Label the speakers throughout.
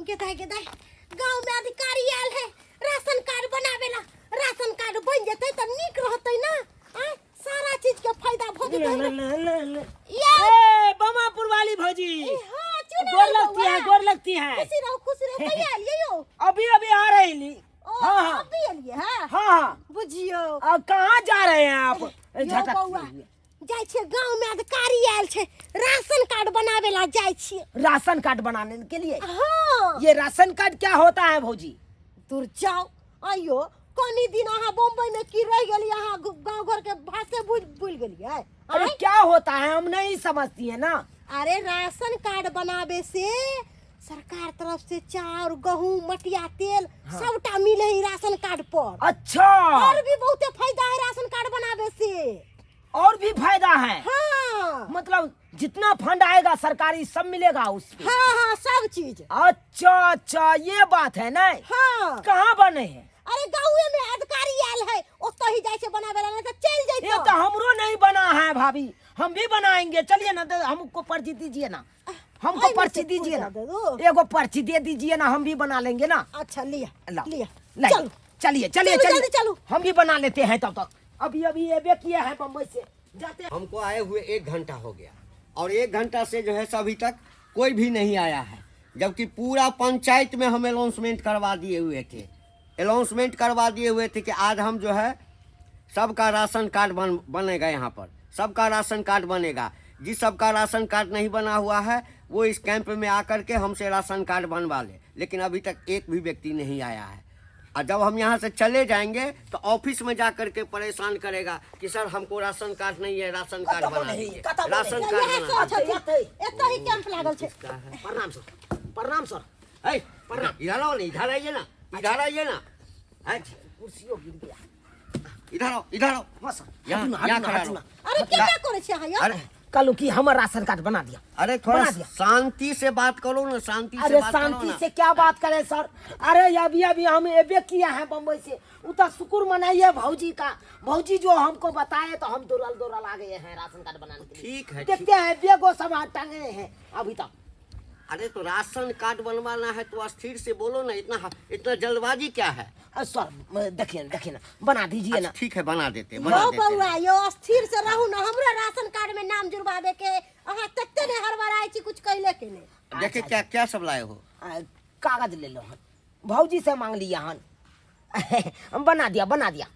Speaker 1: गेदाय गेदाय गांव में अधिकारी आयल है राशन कार्ड बनावेला। राशन कार्ड बन जते त नीक रहतै ना। आ सारा चीज के फायदा भ जते हमरा। या
Speaker 2: ए बमापुर वाली भौजी,
Speaker 1: ए, हाँ, चुना
Speaker 2: गोर
Speaker 1: रही
Speaker 2: लगती है।
Speaker 1: बउआ।
Speaker 2: गोर लगती है।
Speaker 1: खुशी रहो, खुशी रहो। कहिया एलियै यौ?
Speaker 2: अभी अभी आ रही ली।
Speaker 1: ओ,
Speaker 2: हाँ हाँ।
Speaker 1: अभी एलियै? हाँ।
Speaker 2: हाँ हाँ।
Speaker 1: बुझियौ।
Speaker 2: अब कहाँ जा रहे हैं आप?
Speaker 1: यौ
Speaker 2: झटक
Speaker 1: बौआ, जाइ छियै गांव में, अधिकारी आयल छै, राशन कार्ड बनावे ला जाइ छियै।
Speaker 2: राशन कार्ड बनाने के लिए?
Speaker 1: हाँ।
Speaker 2: ये राशन कार्ड क्या होता है भौजी?
Speaker 1: दूर जाओ। आइयो कनी दिन अहाँ बम्बई में की रह गेलियै, अहाँ गांव घर के भाषे भूल गेलियै?
Speaker 2: अरे
Speaker 1: आँय?
Speaker 2: क्या होता है, हम नहीं समझती है ना।
Speaker 1: अरे राशन कार्ड बनावे से सरकार तरफ से चाउर, गहूम, मटिया तेल सबटा मिले है राशन कार्ड पर।
Speaker 2: अच्छा।
Speaker 1: और भी बहुते फायदा है राशन कार्ड बनावे से।
Speaker 2: और भी फायदा है?
Speaker 1: हाँ।
Speaker 2: मतलब जितना फंड आएगा सरकारी सब मिलेगा उस पे?
Speaker 1: हाँ हाँ, सब चीज।
Speaker 2: अच्छा अच्छा, ये बात है ना।
Speaker 1: हाँ।
Speaker 2: कहाँ बने है?
Speaker 1: अरे गाँवे में अधिकारी आयल है, ओतऽ ही जाइ छै बनावे ला, नहीं तो चल
Speaker 2: ये
Speaker 1: जैतो।
Speaker 2: तो हमरो नहीं बना है भाभी, हम भी बनाएंगे। चलिए ना, तो हमको पर्ची दीजिए ना, हमको
Speaker 1: एहिमे
Speaker 2: पर्ची
Speaker 1: से
Speaker 2: दीजिए ना।
Speaker 1: पूजा दे दो।
Speaker 2: एगो पर्ची दे दीजिए ना, हम भी बना लेंगे ना।
Speaker 1: अच्छा लिया।
Speaker 2: लाओ,
Speaker 1: लिया।
Speaker 2: लाइए।
Speaker 1: चलो।
Speaker 2: चलिए चलिए।
Speaker 1: चलो,
Speaker 2: चलिए।
Speaker 1: जल्दी चलो।
Speaker 2: हम भी बना लेते हैं तब तक। अभी अभी ये भी किए हैं बम्बई से जाते हैं।
Speaker 3: हमको आए हुए 1 घंटा हो गया और 1 घंटा से जो है सो अभी तक कोई भी नहीं आया है, जबकि पूरा पंचायत में हम अनाउंसमेंट करवा दिए हुए थे। अनाउंसमेंट करवा दिए हुए थे कि आज हम जो है सबका राशन कार्ड बनेगा, यहाँ पर सबका राशन कार्ड बनेगा। जिस सबका राशन कार्ड नहीं बना हुआ है वो इस कैंप में आकर के हमसे राशन कार्ड बनवा ले, लेकिन अभी तक एक भी व्यक्ति नहीं आया है। और जब हम यहाँ से चले जाएंगे तो ऑफिस में जा कर के परेशान करेगा कि सर हमको राशन कार्ड नहीं है, राशन कार्ड
Speaker 2: कतबो
Speaker 3: बना
Speaker 2: नहीं,
Speaker 3: दीजिए,
Speaker 2: कतबो
Speaker 3: राशन
Speaker 2: नहीं।
Speaker 3: कार्ड
Speaker 1: इएह
Speaker 3: बना
Speaker 1: सब
Speaker 3: दीजिए।
Speaker 1: छथिन, एतऽ ही कैंप लागल छै।
Speaker 3: किसका है?
Speaker 2: प्रणाम सर, प्रणाम सर।
Speaker 3: ऐ,
Speaker 2: प्रणाम।
Speaker 3: इधर आओ ना, इधर आइए ना, इधर आइए ना। ऐ,
Speaker 2: कुर्सियों गिर गया।
Speaker 3: इधर आओ, इधर आओ।
Speaker 2: हाँ सर।
Speaker 3: यहाँ,
Speaker 2: हटू ना,
Speaker 3: यहाँ
Speaker 2: हटू ना,
Speaker 3: खड़ा
Speaker 2: हटू ना।
Speaker 3: रहो।
Speaker 1: अरे केना करै छियै अहाँ यौ?
Speaker 3: अरे
Speaker 2: कहलहुँ कि हमर राशन कार्ड बना दिया।
Speaker 3: अरे थोड़ा
Speaker 2: बना दिया।
Speaker 3: शांति से बात करो ना, शांति से
Speaker 2: अरे
Speaker 3: बात करो
Speaker 2: शांति
Speaker 3: ना।
Speaker 2: से क्या बात करें सर, अरे अभी अभी हम एबे किया है बम्बई से, उतना शुक्र मनाइए भौजी का, भौजी जो हमको बताए तो हम दौड़ल दौड़ल आ गए हैं राशन कार्ड बनाने के लिए।
Speaker 3: ठीक है,
Speaker 2: देखते हैं बेगो सब टांगे हैं अभी तक।
Speaker 3: अरे तो राशन कार्ड बनवाना है तो अस्थिर से बोलो ना, इतना इतना जल्दबाजी क्या है?
Speaker 2: सर देखिए ना, देखिए ना, बना दीजिए ना।
Speaker 3: अच्छा, ठीक है, बना देते हैं, बना
Speaker 1: यौ
Speaker 3: देते हैं।
Speaker 1: बौआ यौ, अस्थिर से रहू ना, हमरो राशन कार्ड में नाम जुड़वावे के, अहाँ तते ने हड़बड़ाइ छी कुछ कैले के ने।
Speaker 3: देखिए क्या क्या सब लाए हो?
Speaker 2: कागज ले लो हन, भौजी से मांग लिया हन, बना दिया, बना दिया।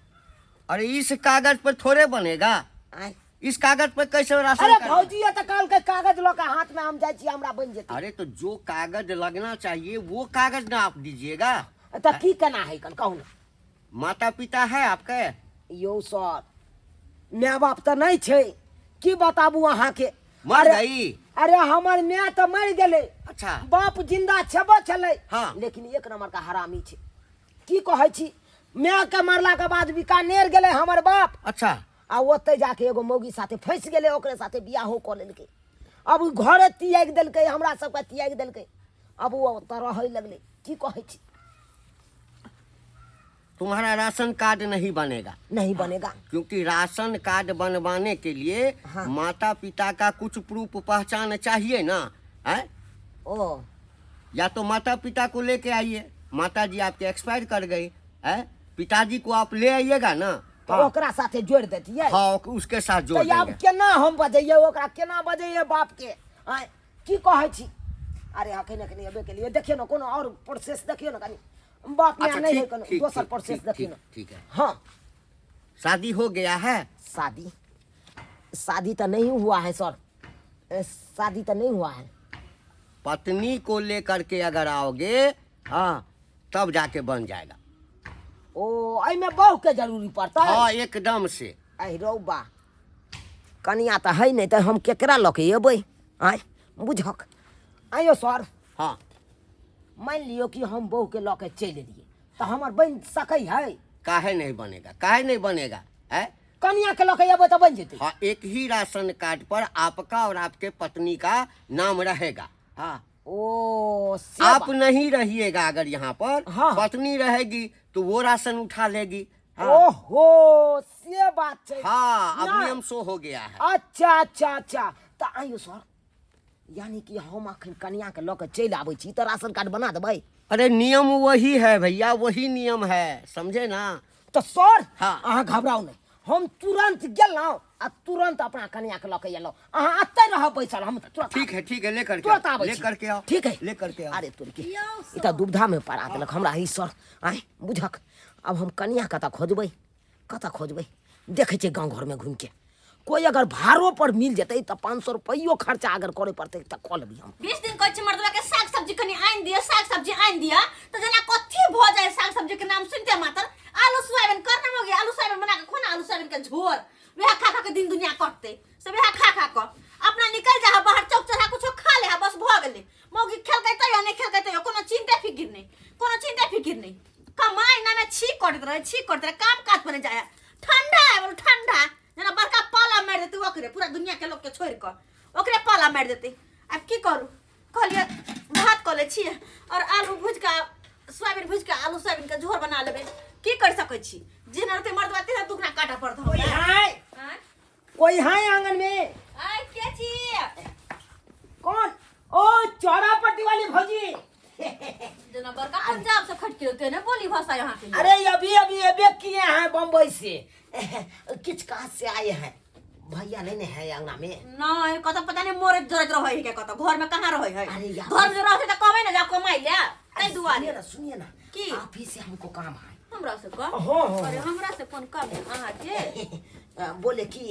Speaker 3: अरे इस कागज पर थोड़े बनेगा।
Speaker 2: आय।
Speaker 3: इस कागज पर कैसे राशन
Speaker 2: अरे
Speaker 3: कार्ड?
Speaker 2: भौजी ये तो कल के कागज लो के हाथ में हम जाइ छी, हमरा बन जेतै।
Speaker 3: अरे तो जो कागज लगना चाहिए वो कागज ना आप दीजिएगा।
Speaker 2: तो की केना है कन कहू ना।
Speaker 3: माता पिता है आपके?
Speaker 2: यौ सर, my बाप तऽ नहि छै, की बताबू अहाँके।
Speaker 3: मर
Speaker 2: अरे
Speaker 3: गई?
Speaker 2: अरे हमर माय तऽ मरि गेलै।
Speaker 3: अच्छा।
Speaker 2: बाप जिंदा छेबो छलै।
Speaker 3: हाँ।
Speaker 2: लेकिन एक नंबर का हरामी छै, की कहै छी, माय के मरला के बाद बीकानेर गेलै हमर बाप।
Speaker 3: अच्छा।
Speaker 2: आ ओतै जाके एगो मौगी साथे फँसि गेलै, ओकरे साथे बियाहो कऽ लेलकै। अब उ घरे तियागि देलकै, हमरा सबके तियागि देलकै, अब ओ ओतऽ रहै लगलै। की कहै छी।
Speaker 3: तुम्हारा राशन कार्ड नहीं बनेगा।
Speaker 2: नहीं बनेगा।
Speaker 3: क्योंकि राशन कार्ड बनवाने के लिए
Speaker 2: हाँ।
Speaker 3: माता पिता का कुछ प्रूफ पहचान चाहिए ना, है?
Speaker 2: ओ।
Speaker 3: या तो माता पिता को लेके आइए, माता जी आपके एक्सपायर कर गई है, पिताजी को आप ले आइएगा ना।
Speaker 2: तो
Speaker 3: हाँ।
Speaker 2: ओकरा साथे जोड़ देतियै।
Speaker 3: हाँ, उसके साथ जोड़
Speaker 2: तऽ आब
Speaker 3: देंगे।
Speaker 2: केना हम बजैयै ओकरा, केना बजैयै बाप के? आँय, की कहै छी? अरे अखन अखन एबे केलियै, देखियौ ने कोनो और प्रोसेस देखियौ ने कनि, बाप माय
Speaker 3: अच्छा,
Speaker 2: नहि
Speaker 3: ठीक,
Speaker 2: है कोनो
Speaker 3: ठीक,
Speaker 2: दोसर
Speaker 3: ठीक,
Speaker 2: प्रोसेस
Speaker 3: ठीक,
Speaker 2: देखियौ ने।
Speaker 3: ठीक, ठीक है।
Speaker 2: हाँ।
Speaker 3: शादी हो गया है?
Speaker 2: शादी, शादी तो नहीं हुआ है सर, शादी तो नहीं हुआ है।
Speaker 3: पत्नी को लेकर के अगर आओगे हाँ तब जाके बन जाएगा।
Speaker 2: ओ एहिमे बहु के जरूरी पड़ता है?
Speaker 3: हाँ एकदम से।
Speaker 2: अहि रौ बा, कनिया तऽ है नहि, तऽ हम केकरा लऽ के एबै? आँय बुझक। आइयो सर।
Speaker 3: हाँ।
Speaker 2: मानि लियौ कि हम बहु के लऽ के चलि एलियै तऽ हमर बनि सकै है?
Speaker 3: काहे नहीं बनेगा, काहे नहीं बनेगा है?
Speaker 2: कनिया के लऽ के एबै तऽ बनि जेतै?
Speaker 3: हाँ, एक ही राशन कार्ड पर आपका और आपके पत्नी का नाम रहेगा। हाँ।
Speaker 2: ओ, से
Speaker 3: आप
Speaker 2: बात।
Speaker 3: नहीं रहिएगा अगर यहाँ पर,
Speaker 2: हाँ।
Speaker 3: पत्नी रहेगी तो वो राशन उठा लेगी। हाँ।
Speaker 2: ओहो से बात छै।
Speaker 3: हाँ, अब
Speaker 2: ना।
Speaker 3: नियम सो हो गया है।
Speaker 2: अच्छा अच्छा अच्छा, तऽ आइयो सर, यानी कि हम अखन कनिया के लऽ के चलि आबै छी तऽ राशन कार्ड बना देबै।
Speaker 3: अरे नियम वही है भैया, वही नियम है, समझे ना?
Speaker 2: तऽ सर,
Speaker 3: हाँ।
Speaker 2: अहाँ घबराउ नहि, हम तुरंत गेलहुँ आ तुरंत अपना कनिया के लऽ के एलहुँ। अहाँ एतै रहब बैसल, हम तुरंत
Speaker 3: ठीक है, ठीक है, लेकर के
Speaker 2: तुरंत
Speaker 3: आओ,
Speaker 2: आबै छी।
Speaker 3: लेकर के आओ।
Speaker 2: ठीक है,
Speaker 3: लेकर के आओ।
Speaker 2: अरे तोरी के,
Speaker 1: यौ
Speaker 2: ई तऽ दुविधा में पड़ा देलक हमरा ई सर। आँय बुझक, आब हम कनिया कतऽ खोजबै, कतऽ खोजबै? देखै छियै गाँव घरमे घुमिके, कोइ अगर भाड़ो पर मिल जेतै तऽ 500 रुपैयो खर्चा अगर करे पड़तै तऽ कऽ लेबै हम।
Speaker 4: 20 दिन कहै छी मर्दवा के साग सब्जी कनि आनि दिअ, साग सब्जी आनि दिअ, तऽ जेना कथी भऽ जाय साग सब्जी के नाम सुनते मात्र आलू सोयाबीन करना हो गया, आलू सोयाबीन बना के खोना, आलू सोयाबीन के झोर वएह खा खा के दिन दुनिया कटतै से वएह खा खा के अपना निकल जा बाहर चौक चढ़ा कुछो खा ले, बस भऽ गेलै। मौगी खेलकै तैयो नहि खेलकै तैयो कोनो चिंता फिकिर नहि, कोनो चिंता फिकिर नहि। कमाइ नामे छी करैत रहै, छी करैत रहै, काम काज पर नहि जाय। ठंडा आबि गेल, ठंडा जेना बड़का पाला मारि देतै ओकरे, पूरा दुनिया के लोक के छोड़ि कऽ ओकरे पाला मारि देतै। आब की करू, कहलियै भात कऽ लै छी और आलू भुजि कऽ सोयाबीन भुजि कऽ आलू सोयाबीन के झोर बना लेबै। की कर सकै छी, जेना रहतै मर्दवा तेना दुगना काटऽ पड़त
Speaker 2: कोई
Speaker 4: हमरा।
Speaker 2: है?
Speaker 4: आँय?
Speaker 2: कोई है आंगन में?
Speaker 4: आँय, के छी?
Speaker 2: कौन? ओ चौरा पट्टी वाली भौजी।
Speaker 4: जेना बड़का पंजाब से खटके होते ने बोली भाषा यहाँ के।
Speaker 2: अरे अभी अभी अबे किए हैं बम्बई से, किछ काज से आए हैं। भैया नहीं ने है अंगना में?
Speaker 4: नहीं, कत पता नहीं मोरे जरत रहे है, कत घर में कहाँ रहे है।
Speaker 2: अरे यार।
Speaker 4: घर में रहते त कमे ना जा कमाई ले तै दुआरे।
Speaker 2: सुनिए ना, सुनिए ना।
Speaker 4: की?
Speaker 2: आप ही से हमको काम है।
Speaker 4: हमरा से का?
Speaker 2: हाँ, हाँ,
Speaker 4: अरे
Speaker 2: हाँ।
Speaker 4: हमरा से कोन काम है अहाँ के?
Speaker 2: बोले कि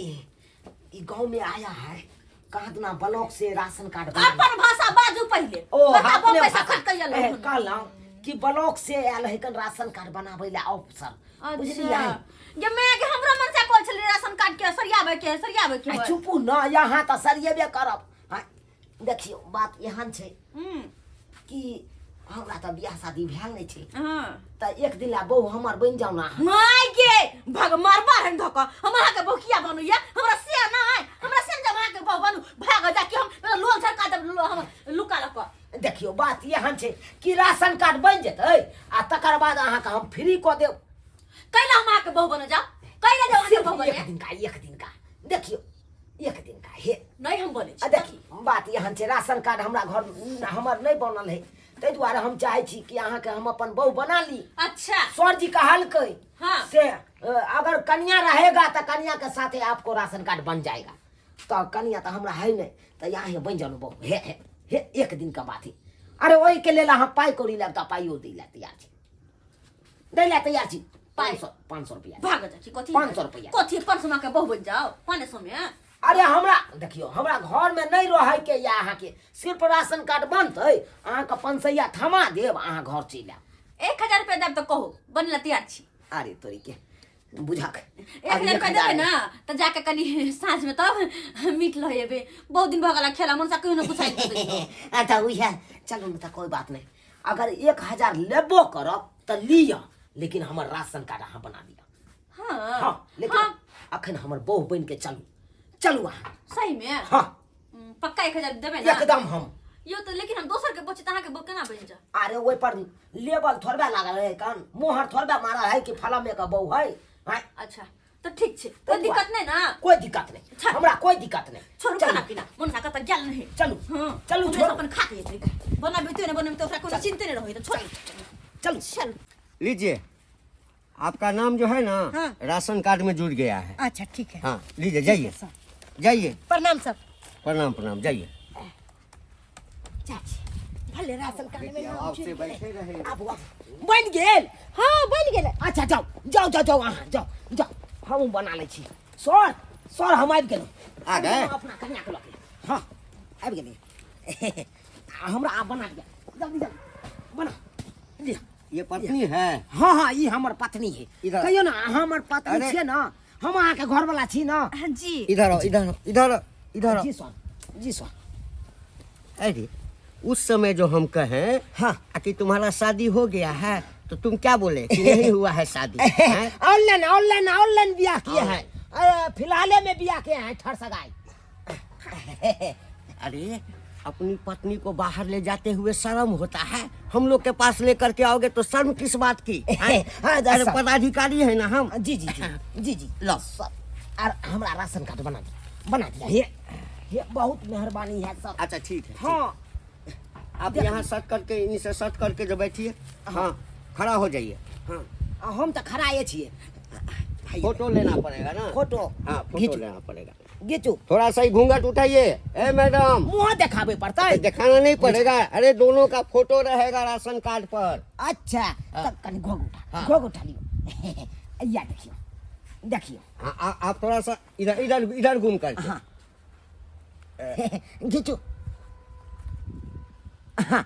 Speaker 2: ई गांव में आया है कहाँ ब्लॉक से राशन कार्ड बनाने।
Speaker 4: अपन भाषा बाजू पहिले।
Speaker 2: ओ,
Speaker 4: बता,
Speaker 2: अपने
Speaker 4: बम्बई से
Speaker 2: भाषा।
Speaker 4: खट के आयल
Speaker 2: ए,
Speaker 4: हन।
Speaker 2: कहलहुँ कि ब्लॉक से आयल है कन राशन कार्ड बनाबै ला ऑफिसर।
Speaker 4: अच्छा।
Speaker 2: बुझलियै?
Speaker 4: जे मैं के हमरा मन से कहल छलै राशन कार्ड के सरियाबै के, सरियाबै के
Speaker 2: आ,
Speaker 4: होय।
Speaker 2: चुपू न, यहाँ तऽ सरियेबे करब। हाँ, देखियौ बात एहन छै कि हमरा तऽ बियाह शादी भेल नहि छै।
Speaker 4: हाँ।
Speaker 2: तऽ एक दिन ला बहु हमर बनि जाउ ना।
Speaker 4: माय गे भग मारबा हन धक, हम अहाँ के बहु किया बनू या? हमरा से ना है, हमरा से जब अहाँ के बहु बनू भाग जा कि हम लोल झरका देब, हम लुका लक।
Speaker 2: देखियौ बात एहन छै कि राशन कार्ड बनि जेतै आ तकर बाद अहाँके हम फ्री कऽ देब।
Speaker 4: कैला हम अहाँ के बहु बन जाउ? कैला जाउ अहाँ के
Speaker 2: सिर्फ
Speaker 4: बहु बने?
Speaker 2: एक दिन का, एक दिन का देखियौ, एक दिन का हे
Speaker 4: नहीं हम बनै छी।
Speaker 2: आ देखी बात एहन छै, राशन कार्ड हमरा घर हमर नहि बनल है, ताहि दुआरे हम चाहै छी कि अहाँके हम अपन बहु बना ली।
Speaker 4: अच्छा।
Speaker 2: सर जी कहलकै
Speaker 4: हाँ।
Speaker 2: से अगर कन्या रहेगा तो कन्या के साथे आपको राशन कार्ड बन जाएगा। तो कन्या तो हमरा है नहीं, तो यहाँ बन जाओ बहु। हे हे हे एक दिन का बात है। अरे ओहि के लेल अहाँ पाइ कौड़ी लेब तऽ पाइयो दै लए तैयार छी, दै लए तैयार छी।
Speaker 4: पाइ?
Speaker 2: 500 रुपया।
Speaker 4: भाग जा छी, कथी?
Speaker 2: 500 रुपया।
Speaker 4: कथी 500 में के बहु बन जाओ? 500 में?
Speaker 2: अरे हमरा देखियो, हमरा घर में नहीं रहे के या अहाँ के सिर्फ राशन कार्ड बनतै, अहाँ के 500 थमा देब, अहाँ घर चलि आयब।
Speaker 4: 1000 रुपया देब तऽ कहू बन ला तैयार छी।
Speaker 2: अरे तोरी के बुझक।
Speaker 4: 1000 रुपया देबै ना तऽ जाके कनि साँझ में तब मीट लऽ एबै, बहुत दिन भऽ गेल खेला, मन से कहियो न कुछ आनि कऽ दैत।
Speaker 2: अच्छा उएह चलू ने तऽ कोई बात नहीं, अगर 1000 लेबो करब तऽ लिअ, लेकिन हमर राशन कार्ड अहाँ बना दिअ।
Speaker 4: हाँ।
Speaker 2: हाँ, लेकिन
Speaker 4: हाँ।
Speaker 2: अखन हमर बहु बनि के चलू, चलू अहाँ।
Speaker 4: सही में?
Speaker 2: हाँ।
Speaker 4: पक्का 1000 देबै ना?
Speaker 2: एकदम हम।
Speaker 4: यो तऽ लेकिन हम दोसर के बच्चे तऽ अहाँके बहु केना बनि जाउ?
Speaker 2: अरे ओहि पर लेबल थोड़बे लागल है, कान मोहर थोड़बे मारल है कि फलामे के बहु है। हाँ।
Speaker 4: अच्छा तऽ ठीक छै, कोई दिक्कत नहीं ना?
Speaker 2: कोई दिक्कत नहीं।
Speaker 4: अच्छा।
Speaker 2: हमरा कोई दिक्कत नहीं।
Speaker 4: छोड़ू
Speaker 2: चलू।
Speaker 4: खाना पीना, मन सा कतऽ गेल नहीं।
Speaker 2: चलू।
Speaker 4: हाँ।
Speaker 2: चलू,
Speaker 4: हमरे
Speaker 2: छोड़ू।
Speaker 4: अपन खा के एतै। बनाबिते नहि बनाबिते ओकरा कोनो चिंते नहि रहै, तऽ छोड़ू।
Speaker 2: चलू।
Speaker 4: चलू।
Speaker 3: लीजिए, आपका नाम जो है ना
Speaker 1: हाँ।
Speaker 3: राशन कार्ड में जुड़ गया है।
Speaker 1: अच्छा ठीक है।
Speaker 3: हाँ लीजिए, जाइए।
Speaker 1: सर।
Speaker 3: जाइए।
Speaker 1: प्रणाम सर।
Speaker 3: प्रणाम प्रणाम, जाइए।
Speaker 1: चाची भले राशन कार्ड में नाम
Speaker 3: आपसे
Speaker 1: जुड़ गेलै।
Speaker 3: बैठे रहे।
Speaker 2: आबू आबू, बनि गेल?
Speaker 1: हाँ बनि गेलै।
Speaker 2: अच्छा जाओ जाओ जाओ जाओ, अहाँ जाओ जाओ, हमहूँ बना लै छी। सर सर हम आबि गेलहुँ।
Speaker 3: आ गए?
Speaker 2: अपना कन्या के लऽ के। हाँ आबि गेलियै। हमरा आब बना दिअ, जल्दी जल्दी बना लिअ।
Speaker 3: ये पत्नी है?
Speaker 2: हाँ हाँ, ई हमर पत्नी है।
Speaker 3: इधर।
Speaker 2: कहियो ना, अहाँ हमर पत्नी
Speaker 3: अरे।
Speaker 2: छियै ना, हम अहाँके घरवाला छी ना।
Speaker 4: हाँ जी।
Speaker 3: इधर आओ, इधर आओ, इधर आओ, इधर आओ।
Speaker 2: जी सर, जी सर।
Speaker 3: अरे उस समय जो हम कहें
Speaker 2: हाँ।
Speaker 3: कि तुम्हारा शादी हो गया है, तो तुम क्या बोले कि नहीं हुआ है शादी, हैं?
Speaker 2: ऑनलाइन ऑनलाइन ऑनलाइन बियाह किए हैं। अरे, फिलहाले में बियाह किए हैं, ठर सगाई।
Speaker 3: अरे अपनी पत्नी को बाहर ले जाते हुए शर्म होता है, हम लोग के पास लेकर के आओगे तो शर्म किस बात की, हैं?
Speaker 2: हाँ,
Speaker 3: अरे
Speaker 2: सर।
Speaker 3: पदाधिकारी है ना हम।
Speaker 2: जी जी जी जी जी।
Speaker 3: लो।
Speaker 2: सर, और हमरा राशन कार्ड बना दिया, बना दिया। हे हे बहुत मेहरबानी है सर।
Speaker 3: अच्छा ठीक है।
Speaker 2: हाँ।
Speaker 3: आप यहाँ सट करके, इन्हीं से सट करके जो बैठिए। हाँ, खड़ा हो जाइए। हाँ।
Speaker 2: आ, हम तऽ खड़ा छियै।
Speaker 3: फोटो लेना पड़ेगा ना।
Speaker 2: फोटो?
Speaker 3: हाँ, फोटो
Speaker 2: घीचू।
Speaker 3: लेना पड़ेगा।
Speaker 2: घीचू।
Speaker 3: थोड़ा सा ही घूंघट उठाइए। ए मैडम,
Speaker 2: मुँह देखाबे पड़तै?
Speaker 3: दिखाना नहीं पड़ेगा। अरे दोनों का फोटो रहेगा राशन कार्ड पर।
Speaker 2: अच्छा, तब कनि घोघ उठा।
Speaker 3: हाँ।
Speaker 2: घोघ उठा लियौ। या देखियौ, देखियौ।
Speaker 3: हाँ, आप थोड़ा सा इधर इधर इधर घूम करके।
Speaker 2: हाँ, घीचू। हाँ।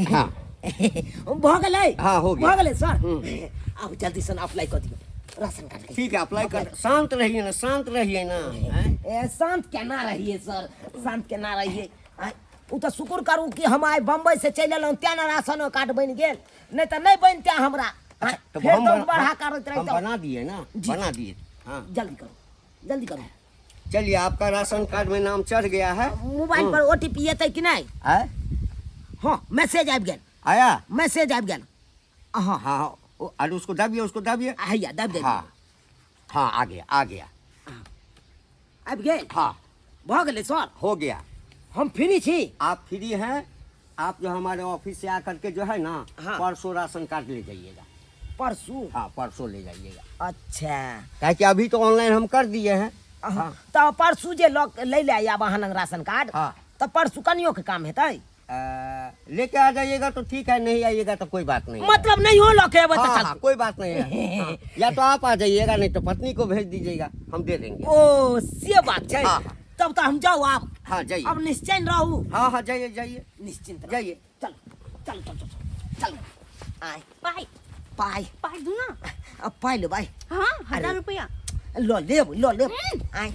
Speaker 3: हाँ।
Speaker 2: भऽ गेलै?
Speaker 3: हाँ, हो गया।
Speaker 2: भऽ गेलै सर।
Speaker 3: हम्म।
Speaker 2: आब जल्दी से अप्लाई कऽ दियौ राशन कार्ड के।
Speaker 3: ठीक है, अप्लाई कर। शांत रहिए ना, शांत रहिए ना, हैं?
Speaker 2: ए, शांत केना रहिए सर, शांत केना रहिए? आँय, ओ तऽ शुक्र करू कि हम आइ बम्बई से चलि एलहुँ तेँ ने राशन कार्ड बनि गेल, नहि तऽ नहि बनिते हमरा। आँय,
Speaker 3: तो
Speaker 2: फेर
Speaker 3: हम
Speaker 2: दौड़
Speaker 3: बना-
Speaker 2: बढ़ा करैत
Speaker 3: हम
Speaker 2: रहितहुँ।
Speaker 3: बना दिए ना।
Speaker 2: जी।
Speaker 3: बना दिए, हाँ।
Speaker 2: जल्दी करू, जल्दी करू।
Speaker 3: चलिए, आपका राशन कार्ड में नाम चढ़ गया है।
Speaker 2: मोबाइल पर ओटीपी एतै कि नहि?
Speaker 3: है?
Speaker 2: हाँ, मैसेज आबि गेल।
Speaker 3: आया?
Speaker 2: मैसेज आबि गेल। हाँ।
Speaker 3: हाँ, अरे उसको दबिए, उसको दबिए।
Speaker 2: हैया, दाबि दे।
Speaker 3: हाँ हाँ, आ गया, आ गया।
Speaker 2: आबि गेल?
Speaker 3: हाँ।
Speaker 2: भऽ गेलै सर?
Speaker 3: हो गया।
Speaker 2: हम फ्री छी?
Speaker 3: आप फ्री हैं। आप जो हमारे ऑफिस से आकर के जो है ना,
Speaker 2: हाँ।
Speaker 3: परसों राशन कार्ड ले जाइएगा।
Speaker 2: परसू?
Speaker 3: हाँ, परसों ले जाइएगा।
Speaker 2: अच्छा।
Speaker 3: क्या कि अभी तो ऑनलाइन हम कर दिए हैं।
Speaker 2: हाँ, तऽ परसू जे लऽ लै लए आयब अहाँ लग राशन कार्ड,
Speaker 3: हाँ।
Speaker 2: तऽ परसू कनियोके काम हेतै?
Speaker 3: लेके आ जाइएगा तो ठीक है, नहीं आइएगा तो कोई बात नहीं है।
Speaker 2: मतलब नहीं हो लऽ के एबै तऽ
Speaker 3: हाँ, हाँ,
Speaker 2: चलतै?
Speaker 3: कोई बात नहीं है। हाँ, या तो आप आ जाइएगा, नहीं तो पत्नी को भेज दीजिएगा, हम दे देंगे।
Speaker 2: ओ, से बात छै।
Speaker 3: हाँ, हाँ।
Speaker 2: तब तऽ हम जाउ आब?
Speaker 3: हाँ, जाइए।
Speaker 2: अब निश्चिंत रहू।
Speaker 3: हाँ हाँ, जाइए जाइए।
Speaker 2: निश्चिंत रहू।
Speaker 3: जाइए।
Speaker 2: चल चल चल चल चल, आय।
Speaker 4: पाइ।
Speaker 2: पाइ।
Speaker 4: पाइ दू ना।
Speaker 2: अब पाइ लेबै?
Speaker 4: हाँ, 1000
Speaker 2: अरे।
Speaker 4: रुपया।
Speaker 2: लऽ लेब, लऽ लेब। आय।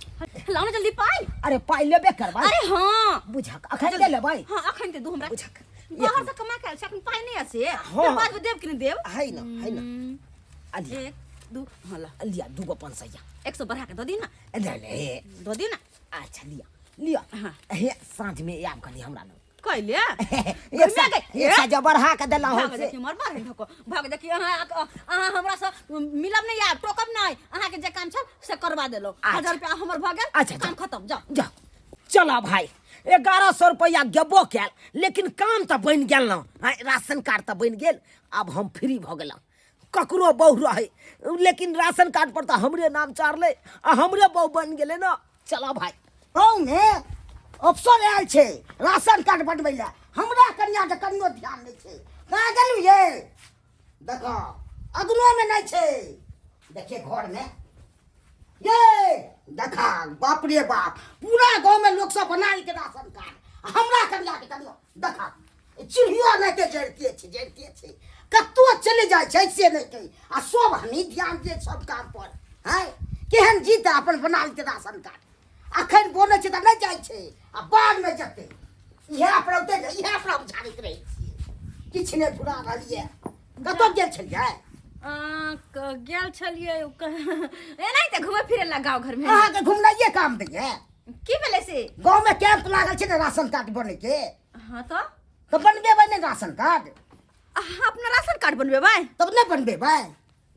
Speaker 4: लाओ ना जल्दी पाइ।
Speaker 2: अरे पाइ लेबे करबै।
Speaker 4: अरे हाँ।
Speaker 2: बुझक, अखन दे लेबै।
Speaker 4: हाँ, अखन दे दू हमरा।
Speaker 2: बुझक।
Speaker 4: बाहर से कमा के आयल छै, अखन पाइ नहि আছে।
Speaker 2: हाँ।
Speaker 4: फेर बाद में देब कि नहि देब?
Speaker 2: है न, है न। अलिया।
Speaker 4: एक, दू, हाँ, ला।
Speaker 2: लिया, दूगो 500।
Speaker 4: 100 बढ़ा के दऽ दी ना।
Speaker 2: ले ले।
Speaker 4: दऽ दी ना।
Speaker 2: अच्छा, लिया लिया।
Speaker 4: हाँ।
Speaker 2: हे, साँझ में आयब कनी हमरा लग।
Speaker 4: कैले?
Speaker 2: एक सौ, 100 जब बढ़ा के देलहुँ
Speaker 4: भाग
Speaker 2: से।
Speaker 4: देखी, मर मार धको भाग देखी। अहाँ अहाँ हमरा से मिलब नहीं, आब टोकब नहीं। अहाँ के जे काम छल से करवा देलो।
Speaker 2: अच्छा।
Speaker 4: 1000 रुपया हमर भऽ गेल।
Speaker 2: अच्छा,
Speaker 4: काम खत्म, जाओ।
Speaker 2: जा, चल भाई, 1100 रुपया गेबो कयल, लेकिन काम तऽ बनि गेल ने। आँय, राशन कार्ड तऽ बनि गेल। आब हम फ्री भऽ गेलहुँ। ककरो बहु रहै, लेकिन राशन कार्ड पर तऽ हमरे नाम चढ़लै आ हमरे बहु बनि गेलै ने। चल भाई।
Speaker 5: गाँव में अफसर आयल छै राशन कार्ड बनबै लए, हमरा कनिया के कनियो ध्यान नहि छै। कहाँ गेलू ये? देख, अगनो में नहि छै। देखिए घर में ये देखा, बाप रे बाप, पूरा गाँव में लोग सब बना के राशन कार्ड, आ हमरा कनिया के कनियो देखा चिड़ियो नहि के जड़िते छै, जड़िते छै। कतौ चलि जाइ छै से नहि कही, आ सब हमी ध्यान दियै सब काम पर। हैं, केहन जीत अपन बना लेतै राशन कार्ड। अखन बोलै छै तऽ नहि जाइ छै, आ बादमे जेतै। इएह पर औतै ने, इएह पर हम झाड़ैत रहै छियै। किछु नहि फुरा रहलियै। कतऽ गेल छलियै?
Speaker 4: गेल छलियै एनाहिते घूमे फिरे ला गाँव घर में।
Speaker 5: अहाँके घुमनाइए काम दैये?
Speaker 4: की भेलै से?
Speaker 5: गाँवमे कैंप लागल छै ने राशन कार्ड बनैके।
Speaker 4: हाँ तऽ?
Speaker 5: तऽ बनबेबै ने राशन कार्ड?
Speaker 4: अहाँ अपना राशन कार्ड बनबेबै?
Speaker 5: तब नहि बनबेबै?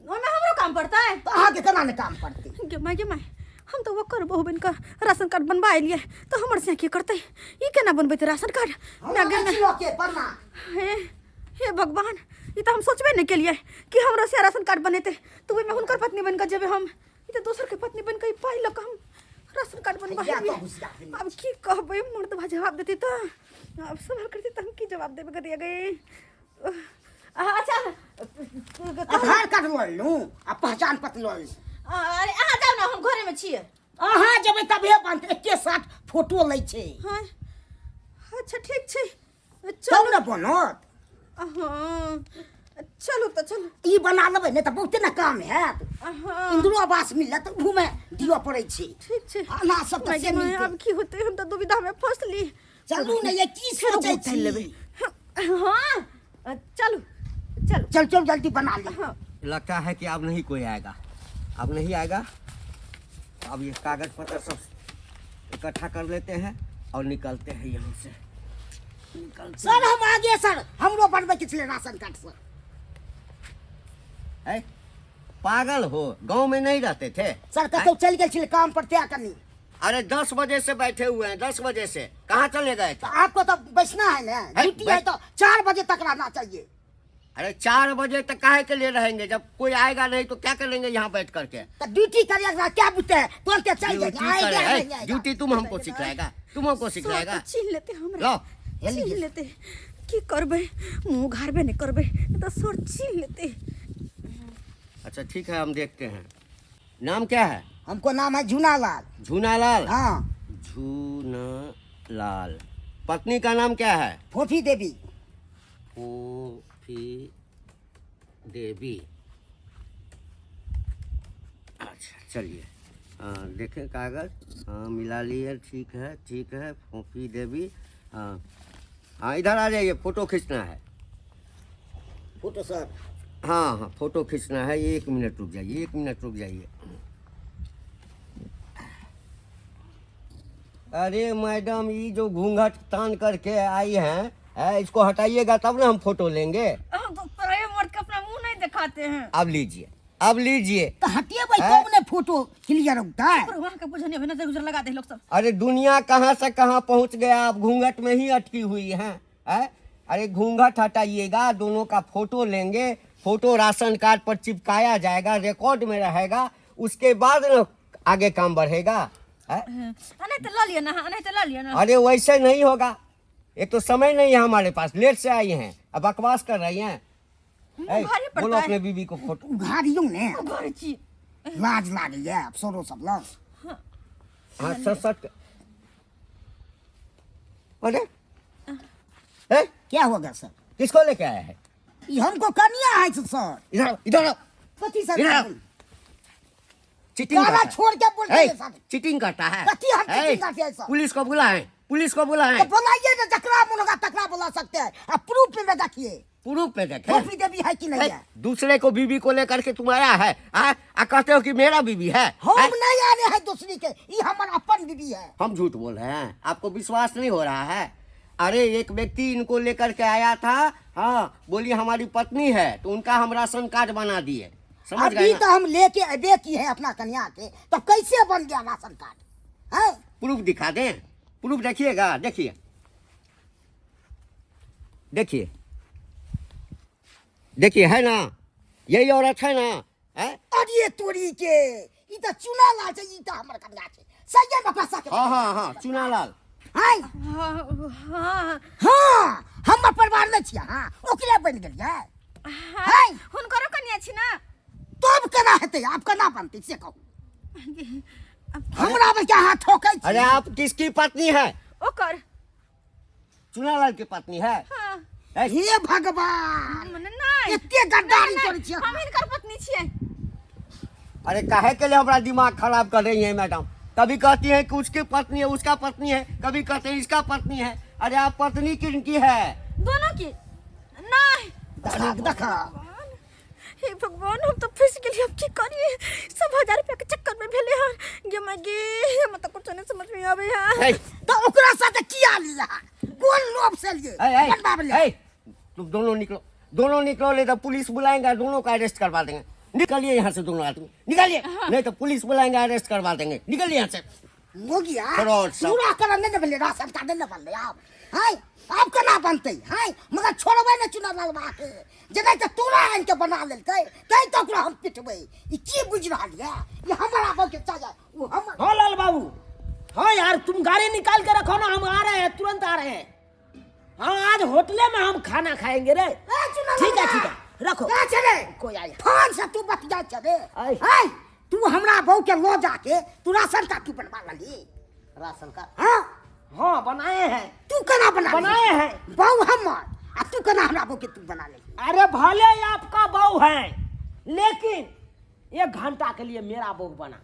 Speaker 4: ओहिमे हमरो काम पड़तै?
Speaker 5: तऽ अहाँके केना नहि काम पड़तै?
Speaker 4: गे माय, गे माय, हम तऽ ओकर बहु बनि कऽ राशन कार्ड बनबा एलियै तऽ हमर से की करतै? ई केना बनबेतै राशन कार्ड?
Speaker 5: हमरा
Speaker 4: गे
Speaker 5: नहि छी के पन्ना।
Speaker 4: हे हे भगवान, ई तऽ हम सोचबे नहि केलियै कि हमरो से राशन कार्ड बनेतै तऽ ओहिमे हुनकर पत्नी बनि कऽ जेबै हम। ई तऽ दोसर के पत्नी बनि कऽ ई पाइ लऽ कऽ हम राशन कार्ड बनबा
Speaker 5: या
Speaker 4: एलियै।
Speaker 5: तऽ होशियार बनि।
Speaker 4: आब की कहबै? मर्दबा जवाब देतै तऽ, आब सवाल करतै तऽ हम की जवाब देबै? गरिया गई। अच्छा।
Speaker 5: आधार कार्ड लऽ लेलहुँ आ पहचान पत्र लऽ लेलहुँ।
Speaker 4: अरे अहाँ जाउ ने, हम घरेमे छियै।
Speaker 5: अहाँ जेबै तभे बनतै, एके साथ फोटो लै छै।
Speaker 4: हाँ, अच्छा, ठीक छै।
Speaker 5: तब
Speaker 4: चलू।
Speaker 5: ने बनत।
Speaker 4: हाँ, चलू तऽ चलू।
Speaker 5: ई बना लेबै ने तऽ बहुते ने काम हैत।
Speaker 4: हाँ।
Speaker 5: इंदिरो आवास मिलत, ओहूमे दिअ पड़ै छै।
Speaker 4: ठीक छै।
Speaker 5: अनाज सब तऽ
Speaker 4: माय
Speaker 5: से
Speaker 4: गे माय,
Speaker 5: मिलतै।
Speaker 4: आब की होतै? हम तऽ दुविधा में फंसली।
Speaker 5: चलू ने, ये की
Speaker 4: फेरो
Speaker 5: सोचै
Speaker 4: गोता
Speaker 5: छी?
Speaker 4: लेबै। हाँ, चलू चलू।
Speaker 5: चल चल, जल्दी बना ले।
Speaker 4: हाँ।
Speaker 3: लगता है कि अब नहीं कोई आएगा, अब नहीं आएगा। अब ये कागज पत्र सब इकट्ठा कर लेते हैं और निकलते हैं यहाँ से, निकलते।
Speaker 5: सर, हम आगे सर, हमरो बनबै के छलै राशन कार्ड सर।
Speaker 3: है पागल हो, गांव में नहीं रहते थे?
Speaker 5: सर, कतौ चलि गेल छलै काम पर, तें कनी।
Speaker 3: अरे 10 बजे से बैठे हुए हैं, 10 बजे से। कहाँ चले गए
Speaker 5: तो
Speaker 3: थे?
Speaker 5: आपको तो बैठना है ना, ड्यूटी है तो 4 बजे तक रहना चाहिए।
Speaker 3: अरे, 4 बजे तक काहे के लिए रहेंगे? जब कोई आएगा नहीं तो क्या करेंगे यहाँ बैठ करके?
Speaker 5: तो ड्यूटी करिएगा, क्या बुते है, तुरंत चल जाएंगे।
Speaker 3: ड्यूटी
Speaker 5: आएगा
Speaker 3: करे,
Speaker 5: नहीं आएगा।
Speaker 3: ड्यूटी तुम हमको सिखलाएगा? तुम हमको सिखलाएगा?
Speaker 4: चिन्ह लेते हमरा।
Speaker 3: लो।
Speaker 4: चिन्ह लेते। की करबै, मुँह उघारबे नहीं करबै, नहीं तऽ सर चिन्ह लेते।
Speaker 3: अच्छा, ठीक है, हम देखते हैं। नाम क्या है?
Speaker 5: हमको नाम है झूनालाल।
Speaker 3: झूनालाल?
Speaker 5: हाँ।
Speaker 3: झूनालाल। पत्नी का नाम क्या है?
Speaker 5: फोफी देवी।
Speaker 3: फोफी देवी। अच्छा, चलिए। हाँ, देखें कागज। हाँ, मिला लिए। ठीक है, ठीक है। फोफी देवी। हाँ हाँ, इधर आ जाइए, फोटो खींचना है।
Speaker 5: Photo sir?
Speaker 3: हाँ हाँ, फोटो खींचना है। एक मिनट रुक जाइए, एक मिनट रुक जाइए। अरे मैडम, ये जो घूंघट तान करके आई हैं, है, इसको हटाइएगा तब ना हम फोटो लेंगे।
Speaker 4: हम तो पराये मर्द का अपना मुंह नहीं दिखाते हैं।
Speaker 3: अब लीजिए, अब लीजिए।
Speaker 5: तो हटिए भाई।
Speaker 3: हैं?
Speaker 5: कौन ने फोटो क्लियर होता है?
Speaker 4: पर वहाँ के बुझने अभी नजर गुजर लगा दे लोग सब।
Speaker 3: अरे, दुनिया कहाँ से कहाँ पहुँच गया, आप घूंघट में ही अटकी हुई हैं, हैं? अरे, घूंघट हटाइएगा, दोनों का फोटो लेंगे, फोटो राशन कार्ड पर चिपकाया जाएगा, रिकॉर्ड में रहेगा, उसके बाद न आगे काम बढ़ेगा, हैं?
Speaker 4: नहीं तो ल लिया ना, नहीं तो ल लिया ना।
Speaker 3: अरे, वैसे नहीं होगा। एक तो समय नहीं है हमारे पास, लेट से आई हैं, अब बकवास कर रही हैं।
Speaker 4: मुँह
Speaker 3: ए,
Speaker 4: भारी
Speaker 3: बोलो
Speaker 4: पड़ता है।
Speaker 3: अपने बीवी को फोटो।
Speaker 5: उघारियो ने।
Speaker 4: घर छी।
Speaker 5: लाज लागैया अफसरो सब लग।
Speaker 3: हाँ, सर सर, अरे ए,
Speaker 5: क्या हो गया सर?
Speaker 3: किसको लेके आया है?
Speaker 5: ई हमको कनिया है सर।
Speaker 3: इधर आओ, इधर आओ।
Speaker 5: कथी सर?
Speaker 3: इधर आओ। चीटिंग
Speaker 5: गाना
Speaker 3: करता है।
Speaker 5: छोड़ के बोलते
Speaker 3: ए,
Speaker 5: हैं सर।
Speaker 3: चीटिंग करता है।
Speaker 5: कथी हम
Speaker 3: ए,
Speaker 5: चीटिंग करते हैं सर?
Speaker 3: पुलिस को बुलाए, पुलिस को बुलाए।
Speaker 5: तो बुलाइए ना, जकरा मन होगा तकरा बुला सकते हैं। अब प्रूफ में देखिए।
Speaker 3: प्रूफ पे देखे।
Speaker 5: कॉपी देवी है कि नहीं
Speaker 3: ए,
Speaker 5: है।
Speaker 3: दूसरे को बीवी को लेकर के तुम आया है आ कहते हो कि मेरा बीवी है।
Speaker 5: हम
Speaker 3: है?
Speaker 5: नहीं आने हैं दूसरी के, ये हमारा अपन बीबी है।
Speaker 3: हम झूठ बोल रहे हैं? आपको विश्वास नहीं हो रहा है? अरे, एक व्यक्ति इनको लेकर के आया था, हाँ, बोली हमारी पत्नी है, तो उनका हम राशन कार्ड बना दिए। समझ
Speaker 5: अभी
Speaker 3: गए ना?
Speaker 5: तो हम लेके अबे की है अपना कन्या के, तो कैसे बन गया राशन कार्ड है?
Speaker 3: प्रूफ दिखा दें? प्रूफ देखिएगा। देखिए, देखिए, देखिए, है ना? यही औरत है ना, है?
Speaker 5: अरे तोरी के, ई तो चुना लाल छै, ई तो हमर कन्या छै, सही में पैसा के।
Speaker 3: हाँ हाँ हाँ, चुनालाल।
Speaker 5: है।
Speaker 4: हाँ हाँ।
Speaker 5: हाँ, हमर परिवार नहीं छियै, हाँ, ओकरे बनि गेलियै।
Speaker 4: हाँ, हुनकरो कनिया छी ना।
Speaker 5: तब केना हेतै? आब केना बनतै से कहू। हमरा बच्चा अहाँ ठोकै छी।
Speaker 3: अरे, आप किसकी पत्नी है?
Speaker 4: ओकर।
Speaker 3: चुनालाल की पत्नी है?
Speaker 4: हाँ।
Speaker 3: है?
Speaker 5: हे भगवान!
Speaker 4: मने नहीं।
Speaker 5: एते गद्दारी
Speaker 4: नहीं,
Speaker 5: करै छियै।
Speaker 4: हम हिनकर पत्नी छियै।
Speaker 3: अरे, काहे के लिए हमारा दिमाग खराब कर रही है मैडम? कभी कहती है कि उसकी पत्नी है, उसका पत्नी है, कभी कहते हैं इसका पत्नी है। अरे, आप पत्नी किनकी है?
Speaker 4: दोनों की नहीं।
Speaker 5: देखा देखा।
Speaker 4: हे भगवान, हम तो फंस गेलिए। अब की करिए? सब हजार रुपया के चक्कर में भेले हन। गे my गे, हम तो कुछ नहीं समझ में आवे है।
Speaker 3: ए,
Speaker 5: तऽ ओकरा साथे किया लिया? कोन लोभ से लिए
Speaker 3: ए, ए,
Speaker 5: बनबाबै ले?
Speaker 3: ए, तुम दोनों निकलो, दोनों निकलो, नहीं तो पुलिस बुलाएंगे, दोनों का अरेस्ट करवा देंगे। निकलिए यहाँ से, दोनों आदमी निकलिए, नहीं तो पुलिस बुलाएंगे, अरेस्ट करवा देंगे। निकलिए यहाँ से।
Speaker 5: मोगिया।
Speaker 3: फ्रॉड सब।
Speaker 5: पूरा करन नहि ने भेलै, राशन कार्ड नहि ने बनलै। आब हाय, आब केना बनतै? हाय, मगर छोड़बै ने चुना लालबा के। जे नहि तऽ तोरा आनि के बना लेलकै तै तऽ ओकरा हम पिटबै। ई की बुझि रहल यऽ? ई हमरा बके चाहिए, ओ हमर।
Speaker 2: हाँ लाल बाबू, हाँ यार, तुम गाड़ी निकाल के रखो ना, हम आ रहे हैं, तुरंत आ रहे हैं। हाँ, आज होटले में हम खाना खाएंगे रे।
Speaker 5: ए, चुना
Speaker 2: ठीक है।
Speaker 5: लालबा।
Speaker 2: ठीक है, रखो।
Speaker 5: का छै रे?
Speaker 2: कोई आया।
Speaker 5: फोन से तू बतिया छै रे?
Speaker 2: आय।
Speaker 5: हाय, तू हमरा बहू के लो जाके तू राशन कार्ड तू बनवा लेली?
Speaker 2: Ration card?
Speaker 5: हाँ।
Speaker 2: हाँ, बनाए हैं।
Speaker 5: तू केना बना लेली?
Speaker 2: बनाए हैं।
Speaker 5: बहू हमर आ तू केना हमरा बहू के तू बना लेली?
Speaker 2: अरे, भले ही आपका बहू है, लेकिन एक घंटा के लिए मेरा बहू बना।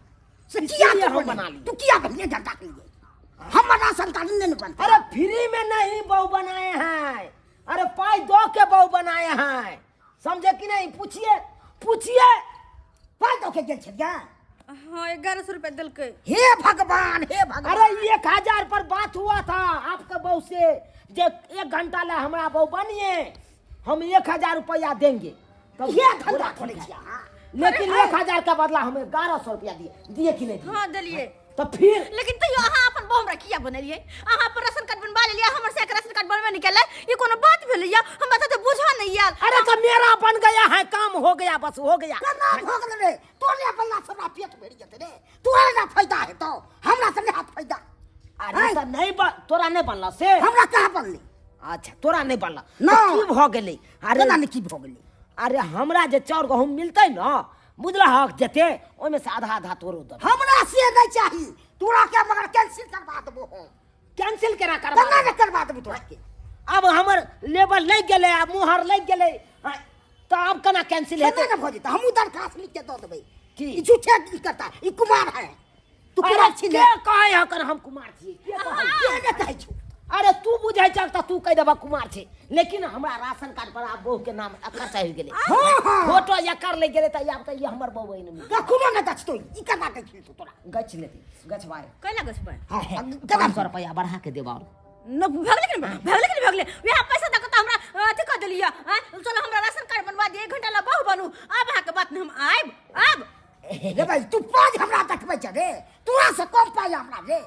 Speaker 5: से किया
Speaker 2: इसीलिए
Speaker 5: तू
Speaker 2: हम
Speaker 5: बना
Speaker 2: बना लिए।
Speaker 5: तू किया बनिए घंटा के लिए? हमर राशन कार्ड नहीं ने बनता।
Speaker 2: अरे, फ्री में नहीं बहू बनाए हैं, अरे पाई दो के बहू बनाए हैं, समझे कि नहीं? पूछिए, पूछिए।
Speaker 5: पाइ दऽ के गेल छलियै?
Speaker 4: हाँ, 1100 रुपया देलकै।
Speaker 5: हे भगवान, हे भगवान!
Speaker 2: अरे, 1000 पर बात हुआ था आपके बहू से, जे एक घंटा ला हमारा बहू बनिए, हम 1000 रुपया देंगे। तब
Speaker 5: हे धंधा
Speaker 2: बोला
Speaker 5: करै
Speaker 2: ठीक है।
Speaker 5: छियै अहाँ।
Speaker 2: लेकिन 1000 का बदला हमें 1100 रुपया दिए। दिए कि नहीं दिए?
Speaker 4: हाँ, देलिए।
Speaker 2: तऽ फिर
Speaker 4: लेकिन तैयो अहाँ अपन बहु हमरा किया बनेलियै? अहाँ अपन राशन कार्ड बनवा लेलियै, हमर से राशन कार्ड बनबे नहि केलै, ई कोनो बात भेलैया? हमरा तऽ बुझऽ नहि आयल।
Speaker 2: अरे तो मेरा बन गया है, काम हो गया, बस हो गया।
Speaker 5: केना भऽ गेलै रे? तोरे बनला से हमरा पेट भरि जेतै रे? तोरे ना फायदा हेतौ, हमरा से नहि हाथ फायदा।
Speaker 2: अरे तऽ नहि तोरा नहि बनला से?
Speaker 5: हमरा कहाँ बनलै?
Speaker 2: अच्छा, तोरा नहि बनला
Speaker 5: ना।
Speaker 2: तऽ की भऽ गेलै? अरे
Speaker 5: केना नहि की भऽ गेलै?
Speaker 2: अरे हमरा जे चाउर गहूम मिलतै ने, बुझलहक, जते ओहिमे से आधा आधा तोरो देबै।
Speaker 5: हमरा से नहि चाही तोरा के, मगर कैंसिल करवा देबो हम।
Speaker 2: कैंसिल केना करबा?
Speaker 5: केना नहि करवा देबो तोरा के?
Speaker 2: आब हमर लेबल लागि गेलै आ मुहर लागि गेलै, तऽ आब केना कैंसिल
Speaker 5: केना
Speaker 2: हेतै?
Speaker 5: नहि भऽ जेतै? हमहूँ दरखास्त लिख के दऽ देबै।
Speaker 2: की?
Speaker 5: ई झूठे ई करता, ई कुमार है। तू
Speaker 2: अरे
Speaker 5: कुमार छी
Speaker 2: के
Speaker 5: ने?
Speaker 2: कहै हकन हम कुमार छी? के कहै?
Speaker 5: के नहि कहै छौ?
Speaker 2: अरे तू बुझै छह तऽ तू कहि देबह कुमार छै, लेकिन हमरा राशन कार्ड पर आब बहू के नाम एकर चढ़ि गेलै।
Speaker 5: हाँ, हाँ।
Speaker 2: फोटो एकर लागि गेलै, तऽ आब तऽ ई हमर बहू बहिन मिल।
Speaker 5: कखनो नहि गछतौ ई, केना गछतौ तोरा?
Speaker 2: गछि लेतै, गछबाए।
Speaker 4: कैला गछबै?
Speaker 5: हाँ, केना?
Speaker 2: 500 रुपैआ बढ़ा के देबऽ।
Speaker 4: न भगले कि नहि भगले कि नहि भगले? वएह पैसा दऽ कऽ तऽ हमरा अथी कऽ देलियै। आँय, चलो हमरा राशन कार्ड बनवा दिअ, 1 घंटा ला बहु बनू। आब अहाँके बात नहि, हम आयब आब।
Speaker 5: रे भाई, तू पाँच हमरा देखबै छ रे? तोरा से कम पाइ हमरा रे?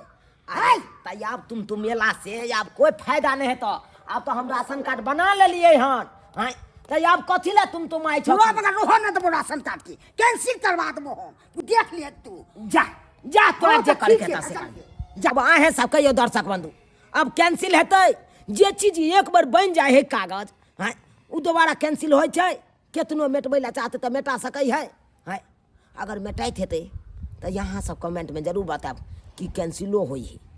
Speaker 2: अरे तऽ आब तुम एला से आब कोई फायदा नहीं हेतौ। आब तऽ हम राशन कार्ड बना लेलियै हन। हाँ, तऽ आब कथी लए तुम आइ छौ?
Speaker 5: तोरा बगैर रहो न देबो, राशन कार्ड के कैंसिल करवा देबो हम, तू देख लिहे तू।
Speaker 2: जा जा, तोरा
Speaker 5: हाँ,
Speaker 2: जे
Speaker 5: तऽ
Speaker 2: करे
Speaker 5: ठीक
Speaker 2: के
Speaker 5: छै,
Speaker 2: से
Speaker 5: अच्छा।
Speaker 2: कर। जब अहें सब कहियो दर्शक बंधु, अब कैंसिल हेतै? जे चीज एक बार बनि जाइ है कागज, हाँ, ओ दोबारा कैंसिल होइ छै? केतनो मेटबै लए चाहतै तऽ मेटा सकै है? हाँ, अगर मेटाइत हेतै तऽ यहाँ सब कमेंटमे जरूर बतायब कि कैंसिलो होइ है।